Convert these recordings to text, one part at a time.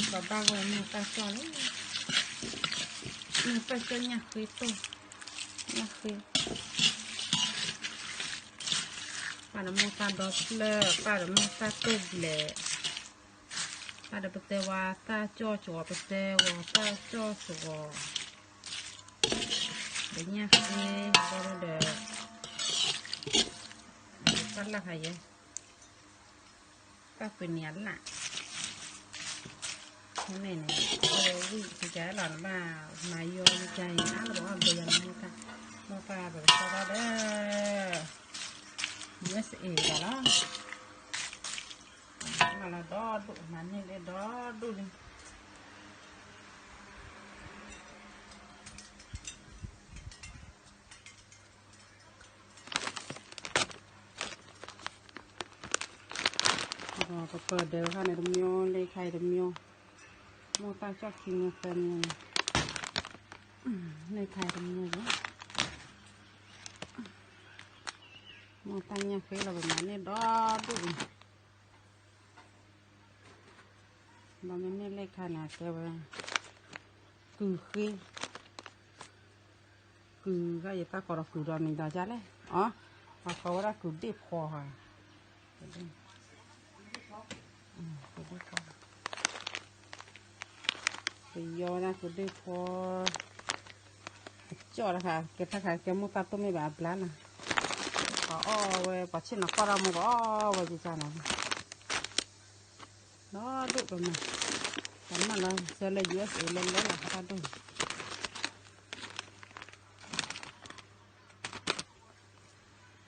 ပဘၣ်ဂီၢ်မိၢ်တၢ်ကၠီၣ်လံ, မိၢ်တၢ်ကၠီၣ်ညၣ်ဃ့တိၢ်, ညၣ်ဃ့, ပၢ်ဒီးမိၢ်တၢ်ဒီဖျၢၣ်, ပၢ်ဒီးမိၢ်တၢ်တိၢ်ဘျဲး, ပၢ်ဒီးပတဲဝဲတၢ်ကၠီၣ်စှီၤ, ပတဲဝဲတၢ်ကၠီၣ်စှီၤ, ဒီးညၣ်ဃ့, ဒီး တၢ်လၢ်ခါယဲ, တၢ်ပှ့ၤန့ၢ်အလၢ်, န့ၣ်န့ၣ်, ဝံၣ်ကကဲလီၤနဘၣ်, မၤယီကကဲအံၤ အါလၢဘၣ်အီၣ်ဘၢယၤလီၤမိၢ်တၢ်, မိၢ်တၢ်ပကစၢ်ဘၣ်ဒီး, မ့ၢ်စအ့ၣ်ဘၣ်လီၤ, မၤလီၤဒီဒူၣ်, မၤန့ၢ်လၢဒီဒူၣ်လံ ပပၢၢ်ဒဲးခါန့ၣ်တမံၤ, လ့ၣ်ခါအံၤတမံၤ, မိၢ်တၢ်ကၠီၣ်ခံမံၤသၢမံၤန့ၣ်, လ့ၣ်ခါအံၤတမံၤ, မိၢ်တၢ်ညၣ်ဃ့လီၤပမၤန့ၢ်ဒီဒူၣ်အံၤ, ဘၣ်မ့မ့ၢ်လ့ၣ်ခါန့ၣ် အကဲဝဲ, ကုၢ်ဃ့ ကုၢ်ဂၤယတၢ်ကိးဒီးကုၢ်ဒီးမံၤဒီးဒ်လဲၣ်, အီ, ပှၤကိးဝဲဒၣ်ကုၢ်ဒ့ၣ်ဖီဧါ, ပယီၤဝဲဒၣ်ကုၢ်ဒ့ၣ်ဖီ, အကၠီၣ်တခါ ကဲတၢ်ခါကဲမိၢ်တၢ်တိၢ်မ့ၢ်ဘၣ်အဘျါနီၤ, ပှၤအီၣ်ဝဲ ပှၤဆ့ၣ်နီၤကီၢ်တၢ်မိၢ်ပှၤအီၣ်ဝဲကကန့ၣ်, ဒီဒူၣ်ပမၤ, ပမၤလီၤစၢလၢ ယူၢ်အ့ၣ် လၢလၢလီၤတၢ်ဒိၣ်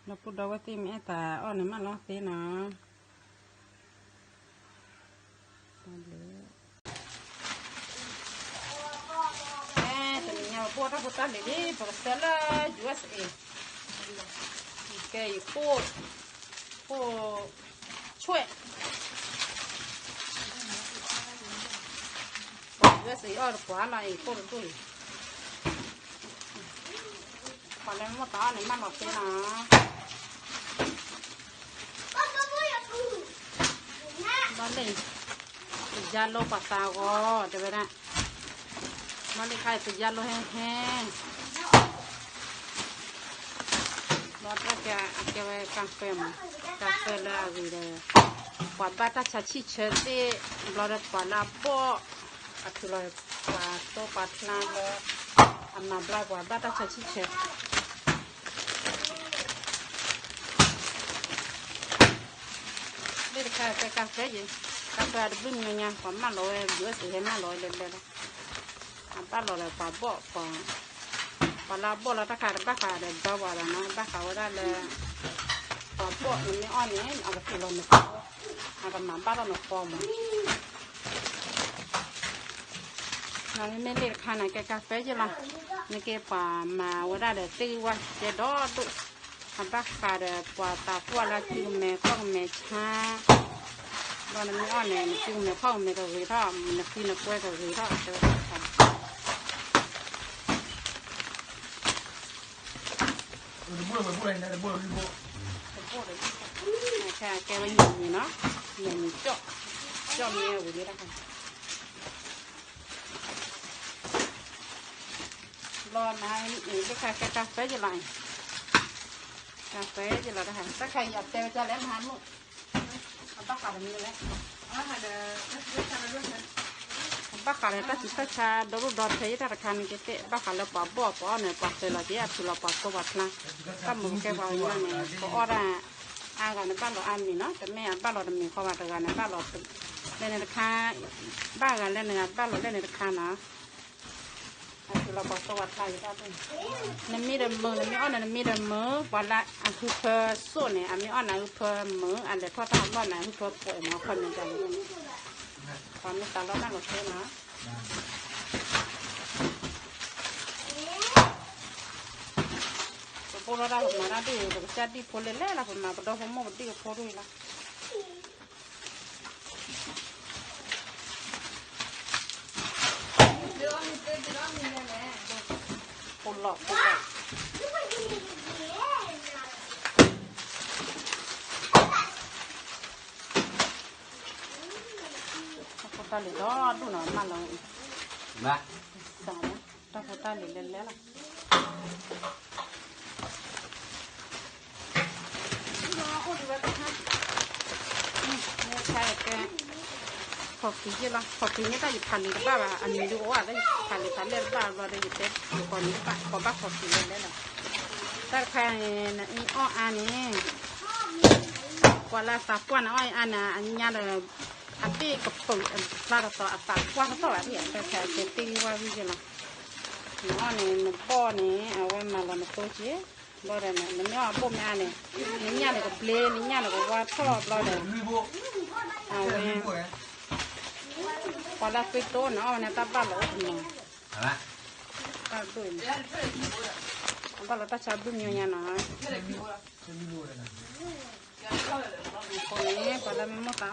လၢပူၤဒီးဝဲသ့ၣ်မ့ၢ်အဲၣ်တၢ်အီၣ်န့ၣ်မးလီၤသ့နီၤ, တနံၤညါပဘိၣ်တၢ်ဖိတၢ်လံၤလံ ပကစၢလၢ ယူၢ်အ့ၣ် ကဲအံၤ ပိၢ်ဆွဲၣ် ယူၢ်အ့ၣ် အီၣ်တပှၤလီၤအံၤ ပိၢ်တဒူၣ်အံၤ ပှၤလၢမိၢ်တၢ်အီၣ်န့ၣ် မၢလီၤသ့လီၤ, ဘၣ်လၢ ပယါလိပှၤသးဂီၤ တဲဝဲဒၣ်, ဘၣ်လၢခါအံၤ ပယါလိဟဲဟဲ ဘျီတၢ်ကဲ အကဲဝဲကၣ်ဖဲမး, ကၣ်ဖဲလၢအဂ့ၤဒီး ပှၤဘၣ်တၢ်ဆါဆံၣ်ဆၢသ့ၣ် ဘျီဒီးပှၤလၢအဘီၣ် အထုးလီၤပှၤသိပှၤဖျါလၢ အမၤဘျါပှၤဘၣ်တၢ်ဆါဆံၣ်ဆၢ လၢတခါကဲကၣ်ဖဲယဲ, ကၣ်ဖဲအတဘျုးမံၤညါ ပှၤမၢလီၤဝဲ ယူၢ်အ့ၣ် ဟဲမၢလီၤဝဲလဲၤလဲၤလီၤ, အဘၣ်လီၤဒီးပှၤဘီၣ်ပှၤ, ပှၤလၢအဘီၣ်လီၤတၢ်ခါတဘၣ်ဃးဒီးဘၣ်ဝဲဒီးနီၤ ဘၣ်ဃးဝဲဒၣ်လၢ ပှၤဘီၣ်နမ့ၢ်အီၣ်န့ၣ် အကထုးလီၤနဃီ, အကမၤဘၣ်လီၤနဃီမး မ့မ့ၢ်လၢတခါန့ၣ် ကဲကၣ်ဖဲယဲလီၤ, နကဲပှၤမၤဝဲဒၣ်ဒီးသ့ၣ်ဂံၢ်ဝၣ်ကဲဒီဒိၣ်, အဘၣ်ဃးဒီးပှၤသးပှၢ်လၢကုကမဲာ်ခီၣ်ကမဲာ်ဆါ, ဘျီနမ့ၢ်အီၣ်န့ၣ် နကုကမဲာ်ခီၣ်ကမဲာ်ကဂ့ၤထီၣ်, နဃံနကွဲကဂ့ၤထီၣ် တဲဝဲဒၣ်တခါ ကဲဝဲညၣ်မံၤနီၤ, ညၣ်မံၤကၠီၣ်, ကၠီၣ်မ့ၢ်ဝံၤလၢတၢ်ခါ ဘျီမၤ လၢခါကဲကၣ်ဖဲယလီၤ, ကၣ်ဖဲယလီၤတၢ်ခါ တၢ်ခါယတဲဝဲဒ်လဲၣ်မဟါမုၣ်, အဘၣ်ဃးဒီးမနုၤလဲၣ်, အဘၣ်ဃးဒီးတၢ်ဆူးတၢ်ဆါ ဒီဒိၣ်ဒီထၢယဲၢ်တၢ်တခါန့ၣ်ကဲသ့ၣ် ဘၣ်ဃးလၢပှၤဘီၣ်ပှၤအီၣ်န့ၣ် ပှၤဃဲၤလီၤက့ၤအထုးလီၤပှၤသိပှၤဖျါ, တၢ်မုာ်ကဲပှၤကညီန့ၣ် ပအီၣ်ဒၣ် အါဂၤန့ၣ်ဘၣ်လီၤအါမံၤနီၤ, တမ့ၢ်အဘၣ်လီၤတမံၤဃီဘၣ် တဂၤန့ၣ်ဘၣ်လီၤ လဲၤန့ၣ်တခါ, ဘၣ်ဂၤလဲၤန့ၣ်ဂၤဘၣ်လီၤလဲၤန့ၣ်တခါနီၤ, အထုးလီၤပှၤသိပှၤဖျါယဲၢ်တၢ်ဒိၣ်, နမ့ၢ်ဒီးမုာ် နမ့ၢ်အီၣ်န့ၣ် နမ့ၢ်ဒီးမုာ် ပှၤလၢအဟုဖၢစိၣ်န့ၣ် အမ့ၢ်အီၣ်န့ၣ် အဟုဖၢမုာ် အလဲၤထီၣ်တၢ်အဘီၣ်န့ၣ် အဟုဖၢပိာ်မး ခီၣ်မ့ၢ်တၢ်လၢန့ၣ်, ပှၤမ့ၢ်သးလီတၢ်လီၤသ့နီၤ ပဘိၣ်လီၤတၢ်ပမၤတၢ်ဒ်အံၤ ပကစၢ်ဒံၣ်ဖိလဲၣ်လဲၣ်လီၤ ပမၤပဒီဖိမိၢ်ပဒံၣ်အဖိဒ်အံၤလီၤ ဖိလီၤဖိလီၤ တၢ်လံၤဒီဒူၣ်နီၤ မၢလီၤ, စးလီၤ, တၢ်ဖိတၢ်လံၤလဲၤလဲၤလီၤ. အိၣ်ဒံးဝဲတခါ, ဖီၣ်က့ၤယ့ၣ်လီၤ, ဖီၣ်က့ၤန့ၣ်တၢ်ယဖးလံာ်တဘၣ်ဘၣ်, အမံၤဒုးအိၣ်ဧါ, တၢ်ယဖးလံာ်ဖးလဲၢ်တဘၣ်ဘျီဒီး ယတဲကိးန့ၣ်တဘၣ် ကိးဘၣ်ဖီၣ်က့ၤလဲၤလဲၤလီၤ. တၢ်တခါန့ၣ် နအီၣ်အါန့ၣ် ပှၤလၢအသးပှၢ်န့ၣ် အီၣ်အါန့ၣ် အညါဒီး အဘ့ၣ်ကပၢၢ်အဖျါတသီ အသးပှၢ်ထီၣ်ထီၣ်ဘၣ်, တၢ်ခဲအတဲတ့ၢ်ဂံၢ်ဝါဂံၢ်က့လီၤ. နအီၣ်န့ၣ် နဘီၣ်န့ၣ် အဝဲမၤလီၤနသိက့ၤ, ဘျီဒီး နမ့ၢ်အီၣ်အဘိၣ်မ့ၢ်အါန့ၣ် နညၣ်န့ၣ်ကဘျ့ နညၣ်န့ၣ်ကဝါထီၣ်ဘျီဒီး အဝဲ ပှၤလၢအသွံၣ်တိၢ်န့ၣ် အီၣ်ဝဲန့ၣ်တၢ်ဘၣ်လီၤအိၣ်တနီၤ, တၢ်ဒိၣ်အံၤ ဘၣ်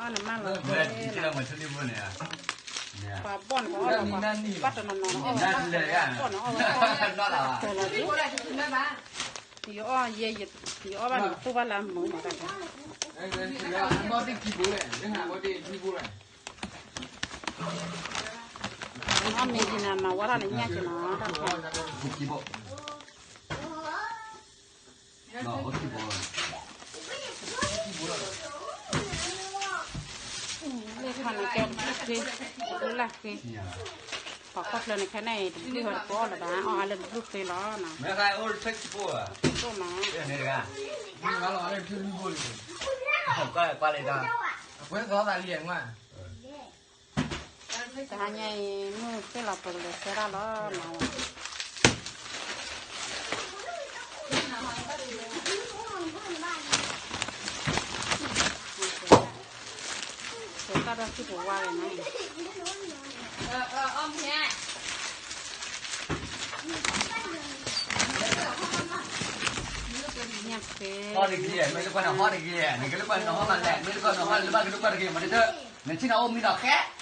လီၤတၢ်ဆါဘုၣ်မံၤညါနီၤ. အဃိန့ၣ် ပှၤလၢမ့ၢ်မိၣ်သးအီၣ်န့ၣ် မၢလီၤသ့လီၤ. ပှၤဘီၣ်န့ၣ် ပှၤအီၣ်လီၤ ဘၣ်တနီၤနီၤ အီၣ်ဝဲဘၣ်တနီၤ ဘီၣ်န့ၣ်အီၣ်ဝဲဘၣ်တနီၤနီၤ ယအီၣ်ယဲ ယအီၣ်ဘၣ်န့ၣ်သူၣ်ဘၣ်လၢအမုာ်မးတၢ်, အီၣ်မ့ၤယံၤန့ၣ် မၤဝါထီၣ်န့ၣ်ညၣ်က့ၤနီၤ တၢ်ဖး လၢခါန့ၣ် ကဲတဘျုးဃ့ တဘျုးလၢ်ဃ့, ပှၤခီဖျိန့ၣ် ခဲန့ၣ်အံၤ တဘျုးဃ့တပီၢ်လၢၤဘၣ် အီၣ်အါလၢတဘျုးဃ့လီၤနီၤ, တိၢ်မး, တဟါညါအံၤ မုၢ်သ့ၣ်လီၤပကလဲၤဆဲဒၣ်လီၤနီၤ, ဆဲတၢ်ဒီးစံၣ်ပဝါလဲၣ်နီၤ, ညၣ်ဃ့, နကဲလၢပှၤနီၤဟီၣ်တဂ့ၤ, နကဲလၢပှၤနီၤဟီၣ်မးလဲၣ်, မ့ၢ်လၢပှၤနီၤဟီၣ်လၢဘၣ်ကဒိၣ်ပှၤတဂ့ၤမးတထၢၣ်, နဆ့ၣ်နီၤအိၣ်မံနီၤဃဲ